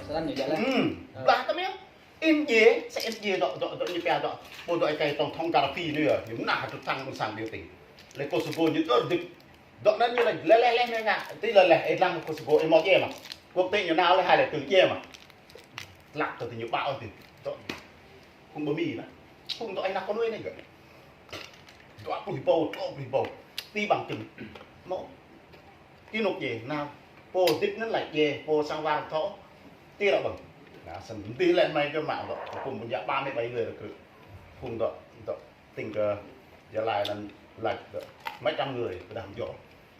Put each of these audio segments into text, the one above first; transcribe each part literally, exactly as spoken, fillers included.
Snăn ñu djăl leh. Hmm. Blah tăm yơh. In djiê, sa in djiê dŏ, dŏ, dŏ ñu pia dŏ. Pô dŏ êkei tổng thống Gaddafi ñu yơh. Ñu mnah hdră thăng ƀuôn sang biểu tình. Leh Kosovo ñu tơr dĭp. Dŏ anăn ñu leh, leh, leh, leh, ngă. Ti leh, leh, ih dlăng Kosovo, ih mâo djiê mơh. Quốc tế ñu nao leh hai leh tơ djiê mơh. Tlăk tơ ti ñu ƀă ôh ti. Dŏ. Phung bơmi lah. Phung dŏ ih nao kơ nuê anei gơ̆. Dua pluh êbâo, tlâo pluh êbâo. Ti bằng chứng. Mâo. Ti anôk djiê, nao. Pô dĭp anăn lač djiê, pô sang war thâo. Ti lŏ ƀơ̆ng. Nao, snăn mdih leh hmei kơ mă dŏ. Phung ƀuôn jă ba mươi bảy người là krư̆. Phung dŏ, dŏ. Tỉnh kơ Gia Lai anăn lač dŏ. Mấy trăm người, kơ đah mjŏ.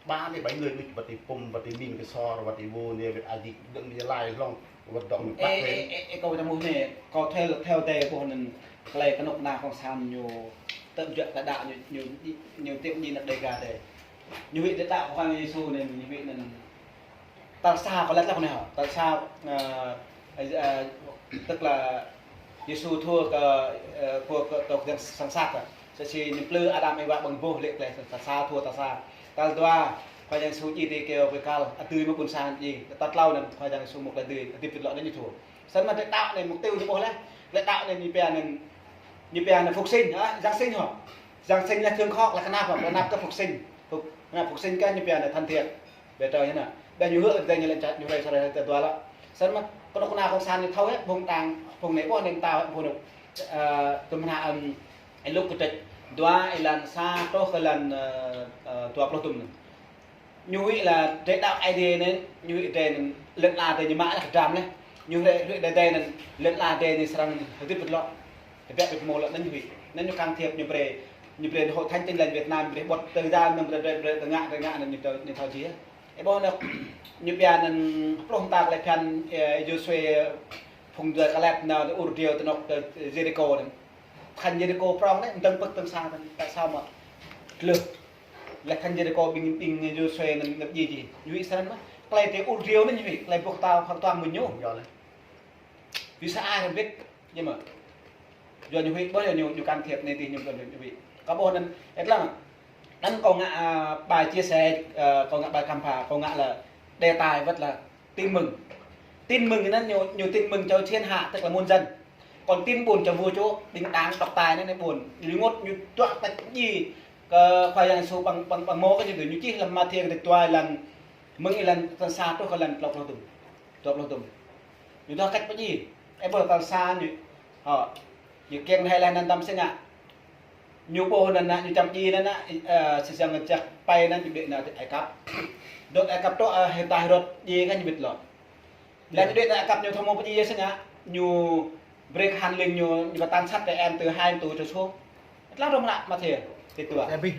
Ba mươi bảy người đuč, wăt ti pum, wăt ti min kơ sor, wăt ti vô, nê, wăt adik, dơ̆ng Gia Lai hlŏng, wăt dŏ mơ̆ng Ê, Bắc ê, ê, ê, kâo čang mơh nê, kâo theo, theo dê boh anăn klei knŭk kna cộng sản ñu tơm jăk ta đăo ñu, ñu, ñu tiêm đi năk Đêga dê. Ñu huĭ ti đăo Khua Yang Yêsu anăn, ñu huĭ anăn. Tal sa kâo lač leh anei hŏ, tal sa, ơ, ơ, tức là Yêsu thua kơ, ơ, kơ, kơ, kơ yang săng sat. Sĭt si ñu mplư Adam Êwa ƀơ̆ng boh lĕ klei tal sa thua tal sa. Tal dua, Khua Yang Yêsu djiê ti kyâo bi kal, adưi mơ̆ng ƀuôn sang djiê. Tal tlâo anăn Khua Yang Yêsu mŭk leh dưi, adih pĭt lŏ anăn ñu thua. Snăn mă drei đăo anei mục tiêu ñu ƀuh leh. Drei đăo anei ñu pia anăn, ñu pia anăn phục sinh, ah, Giáng sinh hŏ. Giáng sinh leh thương khŏk leh knap hŏ, knap kơ phục sinh. Phục, ngă phục sinh kơ ñu pia anăn thân thiện. Ƀiădah ñu nă, ƀiădah ñu hưn, ƀiădah ñu lĕ čăt, ñu hrei sa hrei sa dua lă. Snăn mă, knŭk kna cộng sản ñu thâo hĕ, phung đảng, phung anei, ƀuh anei mtao hĕ, phung anei, ơ, tŭm hnă, ưm, Luk kdrêč dua êlan sa truh kơ êlan, ơ, ơ, dua pluh tŭm anăn. Ñu huĭ leh drei đăo Aê Diê anăn, ñu huĭ drei anăn lăn ala drei ñu mă leh kdrăm leh. Ñu huĭ, huĭ drei, drei anăn lăn ala drei anei srăng hdĭp ƀơ̆t lŏ. Tơbiă ƀĭt mâo lŏ anăn ñu huĭ. Anăn ñu can thiệp ñu brei, ñu brei hội thánh Tin Lành Việt Nam brei ƀuh tơ ya anăn brei, brei, brei, brei ngă, brei ngă anăn ñu thâo, ñu thâo jih. Ê, ƀuh anăn, ñu pia anăn pluh mta klei bhiăn, ơ, Yôsuê, phung dua Kalep nao Ur Driêu ti anôk, ơ, Jêrikô anăn. Thành Jêrikô prŏng anei, mdơ̆ng pơ̆k dơ̆ng sang anăn, tại sao mă tlưh. Leh thành Jêrikô ƀing, ƀing Yôsuê anăn ngă djiê jih. Ñu huĭ snăn mơh. Klei ti Ur Driêu anăn ñu huĭ, klei boh tao hoàn toàn mơ̆ng ñu. Yơh leh. Vì sao ai không biết, nhưng mà do ñu huĭ, ƀuh ñu, ñu can thiệp anei ti ñu, ñu, ñu huĭ. Kâo ƀuh anăn, ê, dlăng. Anăn kâo ngă, à, bài chia sẻ, à, kâo ngă bài khám phá, kâo ngă là đề tài wăt là tin mừng. Tin mừng anăn ñu, ñu tin mừng cho thiên hạ, tức là muôn dân. Còn tin buồn cho vua chúa, ƀing đảng độc tài anăn ƀuôn. Ñu ênguôt, ñu tuă tĕč djiê kơ Khua Yang Yêsu ƀăng, ƀăng, ƀăng mâo kơ ñu, ñu čih hlăm Mathiơ kdrêč dua êlan, mơ̆ng êlan tal sa truh kơ êlan tlâo pluh tŭm. Dua pluh tŭm. Ñu dôk kăč pơjing. Ê, ƀuh tal sa ñu, hŏ, ñu kiăng hĕ leh anăn dăm si ngă. Ñu ƀuh anăn nă, ñu čăm djiê anăn nă, ơ, si siăng ngă jăk pai anăn ñu ƀĕ nao ti Ai Cập. Dôk Ai Cập truh, ơ, hê ta Hêrôt djiê kơ ñu wĭt lŏ. Leh ñu ƀĕ nao Ai Cập ñu thâo mâo pơjing si ngă. Ñu brei kơ handling ñu, ñu ƀu tăn sat kơ em từ hai tuổi trở xuống. Tlăng rŏng nă Mathiơ, ti tuă. Ê, ƀing.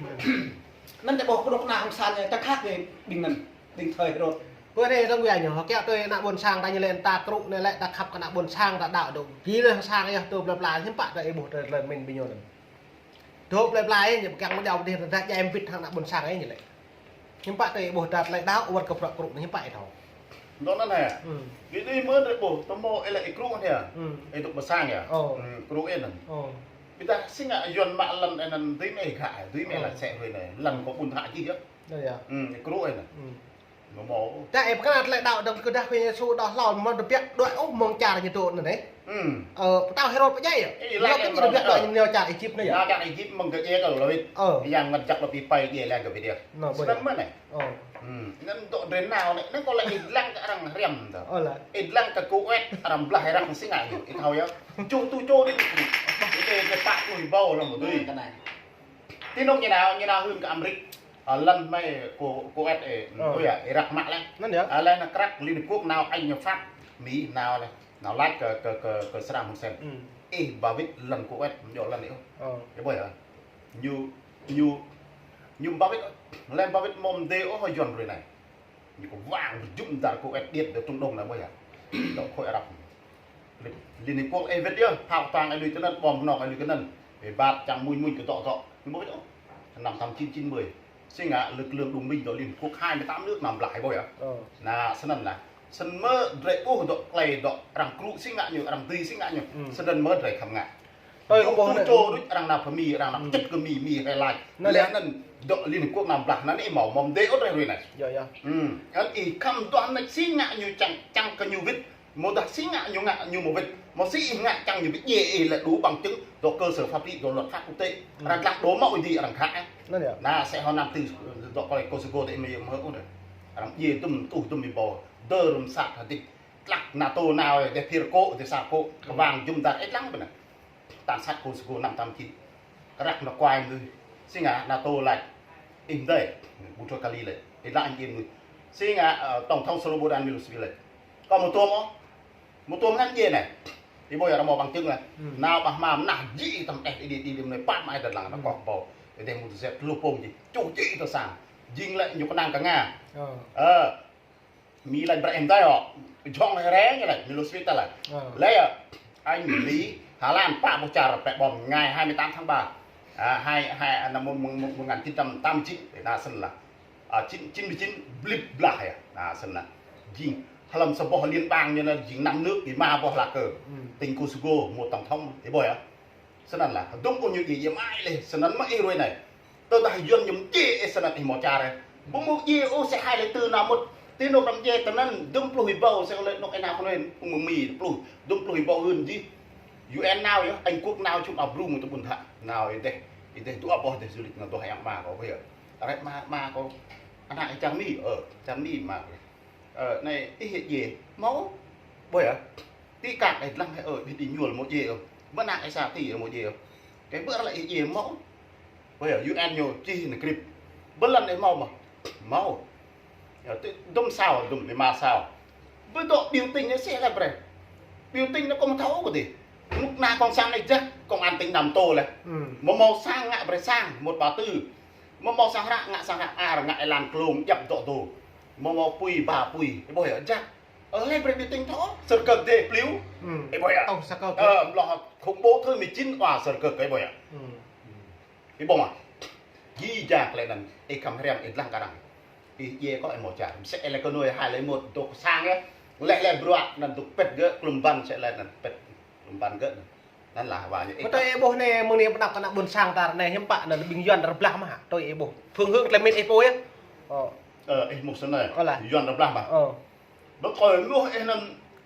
Anăn drei ƀuh knŭk kna cộng sản ñu, ta khăp kơ ƀing anăn, ƀing thời Hêrôt. Pơ anei rŏng wia ñu, hŏ kiă tui ană ƀuôn sang ta ñu lĕ ta krŭ anei lĕ ta khăp kơ ană ƀuôn sang ta đăo dôk. Gĭr leh sang yơh tơ plei pla, hiưm pă ta ih ƀuh tơ lăn min ƀing ñu anăn. Tơ plei pla ñu kiăng mâo djăp dih ta djai mbĭt hŏng ană ƀuôn sang ñu lĕ. Hiưm pă ta ih ƀuh ta tơlơi đăo wăt kơ prăk krŭ anei hiưm pă ih thâo. Dŏ anăn hĕ. Hmm. Gĭr anei mơ̆ drei ƀuh, ta mâo ih lĕ ih krŭ anei. Hmm. Ih dôk ƀơ sang yơh. Ơ. Hmm, krŭ ih anăn. Ơ. Bi dah si ngă Yuăn mă lăn anăn dưi mơ̆ ih ghă, dưi mơ̆ ih lă sĕ hruê anei. Lăn kâo ƀuôn hă jih yơh. Ơ, yơh. Hmm, ih krŭ ih anăn. Hmm. Mâo mâo. Ta ih pơkra tơlơi đăo dơ̆ng kơ dah Khua Yêsu đăo hlâo mơ̆ tơbiă đuĕ ôh mơ̆ng čar ñu dôk anăn ih. Hmm. Ơ, pơtao Hêrôt pơdjai yơh. Ih lă lŏ kơ ñu tơbiă đuĕ ñu nao čar Êjip anei yơh. Nao čar Êjip mơ̆ng kơ djiê kơ lawĭt. Ơ. Yang ngă jăk lŏ bi pai djiê leh kơ bi djiê. Nă, ƀuh. Snăn mơ̆ anei. Ơ. Hmm. Anăn dôk drei nao anei, anăn kâo lĕ ih dlăng kơ arăng hriăm tơ. Ơ lă. Ih dlăng kơ Kuwait, arăng blah arăng si ngă ñu, ih thâo yơh. Čô tu čô đi. Ih tơ kơ pă pluh êbâo lăm mơ̆ dưi. Kơ anei. Ti anôk ñu nao, ñu nao hưn kơ Amêrik. Ơ, lăn hmei Ku-, Kuwait ê, ơ, ơ yơh, Irak mă leh. Anăn yơh. Ơ, leh anăn krăk Liên Hợp Quốc nao Anh ñu Pháp, Mỹ nao leh. Nao lač kơ, kơ, kơ, kơ Saddam Hussein. Hmm. Ih ba wĭt lăn Kuwait, mjŏ lăn ih ôh. Ơ. Ih ƀuh yơh. Ñu, ñu, ñu ba wĭt, leh ba wĭt mâo mdê ôh Yuăn hruê anei. Ñu kơ wang jŭm dar Kuwait điêt dơ Trung Đông anei ƀuh yơh. Dŏ khối Arab. Liên, Liên Hiệp Quốc ê wĭt yơh, phao ktang ê lui kơ anăn, bom knŏng ê lui kơ anăn. Ê bat čang muñ muñ kơ dŏ dŏ. Ñu ƀuh yơh. Năm thăm chín chín mươi. Si ngă lực lượng đồng minh dŏ Liên Hiệp Quốc hai mươi tám nước năm blah ê ƀuh yơh. Ơ. Nă, snăn nă. Snăn mơ̆ drei ƀuh dŏ klei dŏ arăng krŭ si ngă ñu, arăng dưi si ngă ñu. Hmm. Snăn mơ̆ drei khăm ngă. Ơ, dôk kâo ƀuh tu anei. Čô đuč arăng nao pơ Mi, arăng nao, hmm, čĕt kơ Mi, Mi hĕ lač. Anăn leh yơh. Anăn dŏ Liên Hiệp Quốc năm blah, anăn ih mâo, mâo mdê ôh drei hruê anei. Yơh, yơh. Hmm. Anăn ih khăm duah anei si ngă ñu čang, čang kơ ñu wĭt. Mâo dah si ngă ñu ngă ñu mâo wĭt. Mâo si ih ngă čiăng ñu bi djiê ih leh đủ bằng chứng dŏ cơ sở pháp lý dŏ luật pháp quốc tế. Arăng dlăng đô mâo ih dih arăng khă. Anăn yơh. Na sĕ hŏ năm tư dŏ klei Kosovo dih mâo mâo ôh. Arăng djiê dŭm tuh dŭm ih ƀuh. Dơr msat hdĭp. Tlăk NATO nao dih phir kô̆ dih sa kô̆. Kbang jŭm dar ih dlăng bnă. Tăn sat Kosovo năm tám chín. Krak na kuai mnuih. Si ngă NATO lač. Ih mdei. Butro Kali lač. Ih lač ih mnuih. Si ngă, ơ, tổng thống Slobodan Milosevic lač. Kâo mâo tuôm ôh. Mâo tuôm ngăn djiê anei. Ih ƀuh yơh arăng mâo bằng chứng anei. Nao ƀah hma mnah jih tăm eh ih đi ih đi mnei pap mă ih dlăng na kŏ kbâo. Ih dih mâo tơzet lu pông jih. Čuh jih tơ sang. Jing lĕ ñu knang kơ Nga. Ơ. Mi lač brei ih mdei ôh. Jhŏng hĕ rei ñu lač, Milosevic ta lač. Leh yơh, Anh, Mỹ, Hà Lan, pă boh čar pĕ bom ngày hai mươi tám tháng ba. À, hai, hai, năm một, một, một ngàn chín trăm tám mươi chín, để na sân là. À, chín, chín mươi chín, blip blah yơh. Na sân là. Jing, hlăm sa boh liên bang ñu na jing năm nước, ih mâo boh là kơ. Tỉnh Kosovo, một tổng thống, ih ƀuh yơh. Snăn lah, dŭm ôh ñu djiê djiê mă ih leh, snăn mơh ih hruê anei. Tơdah Yuăn ñu mdjiê ih snăn ih mâo čar ih. Ƀu mâo djiê ôh sĕ hai leh tư nao mŭt. Ti anôk đăm djiê tinăn, dŭm pluh êbâo sĕ leh anôk ih nao knuê, ung mơ̆ng Mi, pluh, dŭm pluh êbâo hưn jih. U N nao yơh, Anh quốc nao čŭm abru mơ̆ng tơ ƀuôn thă. Nao ih dih, ih dih dua boh dih du lịch nao dua yang ama kâo ƀuh yơh. Arăng ama, ama kâo, anak ih čar Mi, ơ, čar Mi ama kâo. Ơ, anei ih djiê, mâo, ƀuh yơh. Ti kak ih dlăng hĕ, ơ, ih đi ñuôl mâo djiê ôh. Bơ anak ih sa ti mâo djiê ôh. Kơ bơ lĕ ih djiê mâo. Ƀuh yơh, U N ñu čih nao krip. Bơ lăn ih mâo mơh. Mâo. Yơh, ti dŭm sao, dŭm ih mâo sao. Bơ dŏ biểu tình ñu sĕ leh brei. Biểu tình ñu kâo mâo thâo kơ dih. Knŭk kna cộng sản anei jăk, công an tỉnh Nam Tô leh. Mâo mâo sang ngă brei sang, một ba tư. Mâo mâo sang hră ngă sang hră, ar ngă êlan klông djăp dŏ dô. Mâo mâo pui ba pui, ih ƀuh yơh jăk. Ơ, leh brei biểu tình thâo, Sơr Kơk dê pliu. Ih ƀuh yơh. Ơ, mlŏ khủng bố thứ mười chín wa Sơr Kơk, ih ƀuh yơh. Ih ƀuh mơh. Jih jang klei anăn, ih khăm hriăm ih dlăng kơ arăng. Ih djiê kơ ih mâo čar. Msĕ leh kơ nuê hai leh mŭt dôk sang yơh. Leh leh bruă anăn dôk pĭt gơ̆, klŭm băn sĕ leh anăn pĭt. Klŭm băn gơ̆. Anăn lah wa ñu ih. Kơ tơ ih ƀuh anei, mơ̆ng anei pnăp kơ ană ƀuôn sang ta anei hiư̆m pă anăn ƀing Yuăn rblah mơh. Tơ ih ƀuh. Phương hướng klei mĭn ih pô yơh. Ơ. Ơ, ih mâo snei. Ơ lah. Yuăn rblah mơh. Ơ. Ƀơ kơ ih mâo ih anăn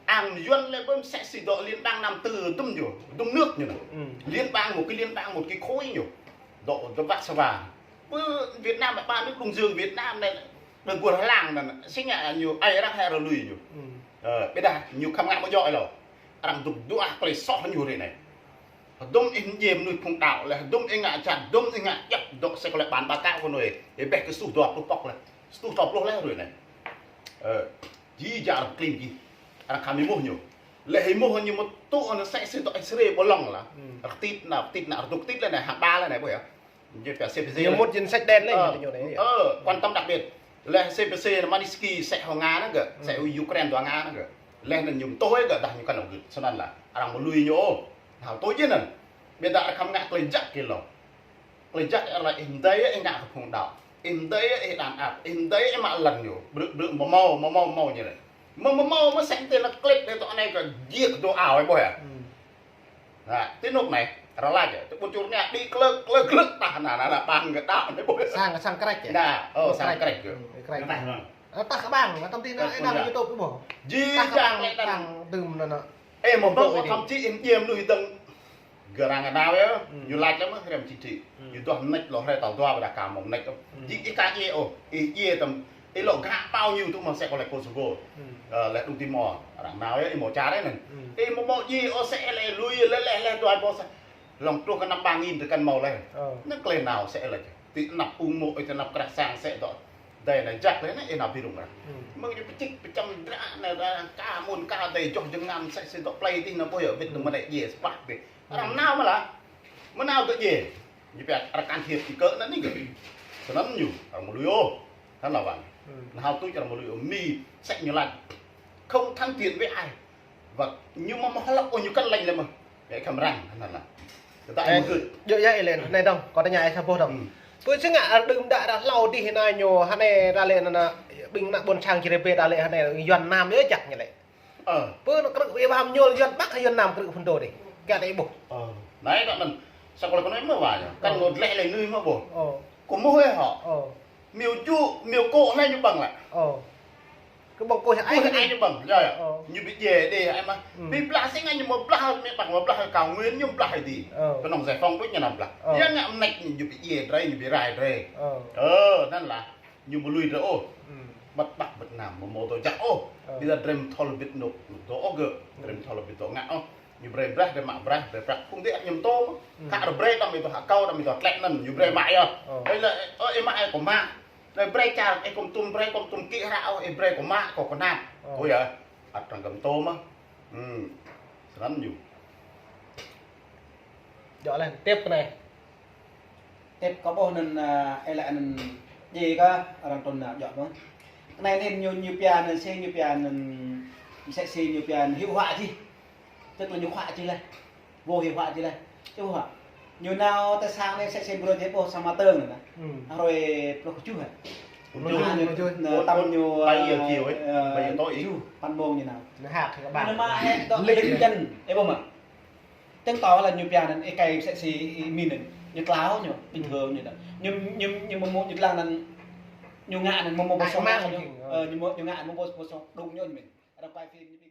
ang Yuăn leh ƀơ msĕ si dŏ liên bang Nam Tư dŭm ñu, dŭm nước ñu anăn. Liên bang một cái liên bang một cái khối ñu. Dŏ dŏ Warsaw. Ƀơ Việt Nam ba nước Đông Dương Việt Nam anei, ƀơ guôr hlang anăn, si ngă ñu, ai arăng hĕ ră lui ñu. Ơ, ƀiădah ñu khăm ngă mâo djŏ êlâo. Arăng dôk dua klei soh ñu hruê anei. Dŭm ih mdjiê mnuih phung đăo leh, dŭm ih ngă čăt, dŭm ih ngă djăp, dôk sĕ klei ƀan ƀa tao kơ nuê, ih bĕ kơ suh dua pluh pŏk leh, suh dua pluh leh hruê anei. Ơ, jih jang arăng klin jih, arăng khăm êmuh ñu. Leh êmuh ñu mâo tŭ anăn sĕ si dŏ Israel ƀuh lŏng lah. Arăng tit nao, tit nao, arăng dôk tit leh anei, hăng ba leh anei, ƀuh yơh. Ñu pia C P C ñu leh. Mŭt jing sĕ đen leh, ơ, ñu anei, ơ, quan tâm đặc biệt. Leh C P C anăn Magnitsky sĕ hŏng Nga anăn gơ̆, sĕ Ukraine dua Nga anăn gơ̆. Leh anăn ñu mtô ih gơ̆ dah ñu kăn ôh gưt. Snăn lah. Arăng mâo lui ñu ôh. Hal tui jih anăn. Ƀiădah arăng khăm ngă klei jăk kơ lŏ. Klei jăk arăng lač ih mdei ih ngă kơ phung đăo. Ih mdei ih đàn áp. Ih mdei ih mă lăn ñu. Brư̆ brư̆ mâo mâo, mâo mâo mâo ñu leh. Mâo mâo mâo mâo sĕ ti lăn klip dê tŏ anei kơ giêk dô ao ih ƀuh yơh. Na, ti anôk anei, arăng lač, ti ƀuôn čar anei, đĭ klơ̆k, klơ̆k, klơ̆k, tah, na, na, na, ƀăng kơ đăo, anei ƀuh. Sang, sang krĕč yơh. Na, ơ, sang krĕč kơ. Krĕč. Tah, na. Ơ, tah kơ ƀăng, tăm ti na, ih đăng YouTube ih ƀuh. Jih jang leh anăn. Ih mâo ƀuh, thậm chí ih mdjiê mnuih dơ̆ng. Gơ̆ arăng nao yơh, ñu lač leh mơh, hriăm chính trị. Ñu duah mnêč lŏ hriê tal dua ƀiădah ka mâo mnêč. Jing ih ka djiê ôh, ih djiê tăm Ih lŏ gak bao nhiêu tŭ mơh sĕ kơ leh Kosovo. Ơ, leh Đông Timor. Arăng nao yơh, ih mâo čar anăn. Ih mâo mâo djiê ôh sĕ leh lui leh leh leh dua êbâo sa. Hlŏng truh kơ năm ba nghìn tơ kăn mâo leh. Anăn klei nao sĕ leh. Ti anăp ung mô̆, ti anăp krah sang sĕ dŏ. Dei anei jăk leh anei, ih nao bi rŭng arăng. Mơ̆ng ñu pčĭk pčăm dră anei arăng ka mŭn ka dei joh jơngam sĕ si dŏ plei ti anăp ƀuh yơh, wĭt tơ mnei djiê spah bi. Arăng nao mơh lah. Mơh nao dŏ djiê. Ñu pia arăng can thiệp ti kơ anăn ni gơ̆. Snăn ñu, arăng mâo lui ôh. Than la wang. Nah, hal tuč arăng mâo lui ôh. Mi sĕ ñu lač. Không thân thiện với ai. Và ñu mâo mâo hlăp ôh ñu kăn lĕ leh mơh. Ƀiă khăm răng, than la. Tơdah ai mâo gưt. Djŏ ya ih leh, anei dơ̆ng, kâo tơña ih sa boh dơ̆ng. Pô si ngă arăng đưm đă arăng hlâo dih anei ñu, anei arăng lĕ anăn, ƀing ană ƀuôn sang Čư̆ Rê Pê arăng lĕ anei Yuăn Nam yơh jăk ñu lĕ. Ơ. Pô anăn krư̆ ih ƀuh mñuôl Yuăn Bắc Yuăn Nam krư̆ phŭn dô dih. Kiă dih ih ƀuh. Ơ. Anei kơ anăn. Sa kơ leh kơ anei mơh wa ñu. Kăn ngă dleh leh nui mơh ƀuh. Kơ mơh hĕ hŏ. Miu ju, miu kô̆ leh ñu ƀơ̆ng leh. Kơ ƀơ̆ng kôih ai kơ ai ñu ƀơ̆ng, ya, ya. Ñu bi djiê dê ai mă. Bi blah si ngă ñu mă blah, mă blah, mă blah Cao Nguyên ñu blah ai dê. Kơ nŏng giải phóng đuč ñu nao blah. Ya ngă mnêč ñu bi djiê drei, ñu bi rai drei. Ơ, anăn lah ñu mă lui drei ôh. Ƀăt ƀăk Việt Nam mă mâo dôk jăk ôh. Bi ta drei mthâo lŏ bĭt nôk, dôk ôh gơ̆. Drei mthâo lŏ bĭt dôk ngă ôh. Ñu brei braih, drei mă braih, brei braih. Phung dê ăt ñu mtô. Kă drei brei đăm ih dôk akâo, đăm ih dôk tlĕ anăn, ñu brei mă yơh. Ơ. Ê lĕ, ơ, ih mă ih kơ mă. Lĕ brei čar, ih kơ mtŭm brei, kơ mtŭm kĭ hră ôh, ih brei kơ mă, kơ knap. Ơ. Ơ ya, ăt arăng kơ mtô mơh. Snăn ñu. Djŏ leh, tip kơ anei. Tip kơ ƀuh anăn, ơ, ê lĕ anăn djiê kơ arăng trŭn nao djŏ mơh. Kơ anei anăn ñu, ñu pia anăn si, ñu pia anăn msĕ si ñu pia anăn hyu huă jih. Tức là ñu huă jih leh. Vô hyu huă jih leh. Čuh huă. Ñu nao tơ sang anei msĕ si brei jih ƀuh sang Ama Tơng anăn. Hruê pluh kjuh hă. Ñu, ñu, ñu, tăm ñu, ơ, păn mông ñu nao. Ñu nao mă hĕ dŏ lĭng jăn. Ê ƀuh mơh. Tơng tâo leh ñu pia anăn êkei msĕ si ih mĭn anăn. Ñu tlao ñu, bình thường ñu nao. Ñu, ñu, ñu mâo mâo ñu dlăng anăn. Ñu ngă anăn mâo mâo bosong ñu. Ơ, ñu mâo, ñu ngă anăn mâo bosong đŭng ñu mĭn. Arăng quay phim ñu